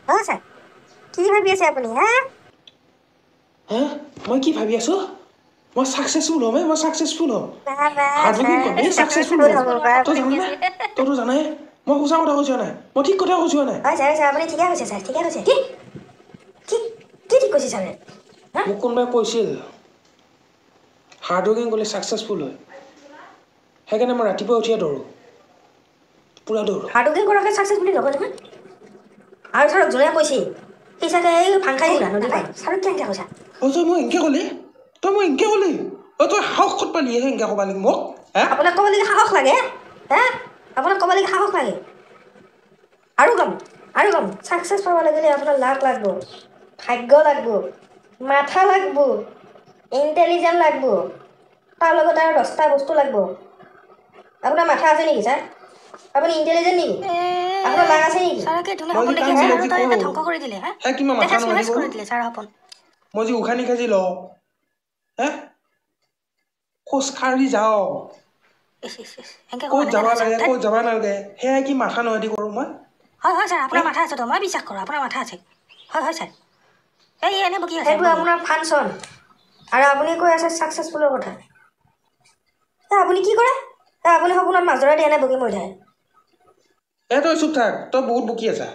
অঁ ছাৰ, কি ভাবি আছে আপুনি? হা হা, মই কি ভাবি আছোঁ? মই ছাকচেছফুল হ'ম, মই ছাকচেছফুল হ'ম। হাৰ্ড ৱৰ্কিং কৰিম, ছাকচেছফুল হ'ম। তই জাননে? তইতো জানাই মই সঁচা কথা কৈছোঁ নাই? মই ঠিক কথা কৈছোঁ নাই? হয় ছাৰ, ছাৰ আপুনি ঠিকে কৈছে ছাৰ, ঠিকে কৈছে। কি ঠিক কি ঠিক কৈছে ছাৰে? মোক কোনোবাই কৈছিল হাৰ্ড ৱৰ্কিং কৰিলে ছাকচেছফুল হয়, সেইকাৰণে মই ৰাতিপুৱা উঠিয়ে দৌৰোঁ, পূৰা দৌৰোঁ। হাৰ্ড ৱৰ্কিং কৰাকে ছাকচেছ বুলি নকয় নহয়। আৰু ছাৰক যোনে কৈছে সি চাগে এই ভাং খাই ঘূৰা নদী পাৰ। ছাৰক কি এনেকৈ কৈছা? অ তই মোক এনেকৈ ক'লি? তই মোক এনেকৈ ক'লি? অ তই সাহস ক'ত পালি হে এনেকৈ ক'ব লাগি মোক? হা, আপোনাক ক'ব লাগি সাহস লাগে? হে, আপোনাক ক'ব লাগি সাহস লাগে? আৰু কম, আৰু কম, ছাকচেছ পাব লাগিলে আপোনাৰ লাক লাগব, ভাগ্য লাগব, মাথা লাগব, ইণ্টেলিজেণ্ট লাগব, তাৰ লগত আৰু 10টা বস্তু লাগব। আপোনাৰ মাথা আছে নেকি ছাৰ? আপুনি ইণ্টেলিজেণ্ট নেকি? আপোনাৰ লাক আছে নেকি? মই যি উশাহ নিশাহ যি লওঁ, হে খোজকাঢ়ি যাওঁ, ক'ত যাব লাগে ক'ত যাব নালাগে, সেয়াই কি মাথা নহয় দি কৰোঁ মই? হয় হয় ছাৰ, আপোনাৰ মাথা আছে তো, মই বিশ্বাস কৰোঁ আপোনাৰ মাথা আছে। হয় হয় ছাৰ, এই এনে বকি আছে। সেইটো আপোনাৰ ফাংচন। আৰু আপুনি কৈ আছে ছাকচেছফুলৰ কথা। আপুনি কি কৰে? আপুনি সপোনত মাছ ধৰা দি এনে বকি মৰি থাকে। এই তই চুপ থাক, তই বহুত বকি আছা।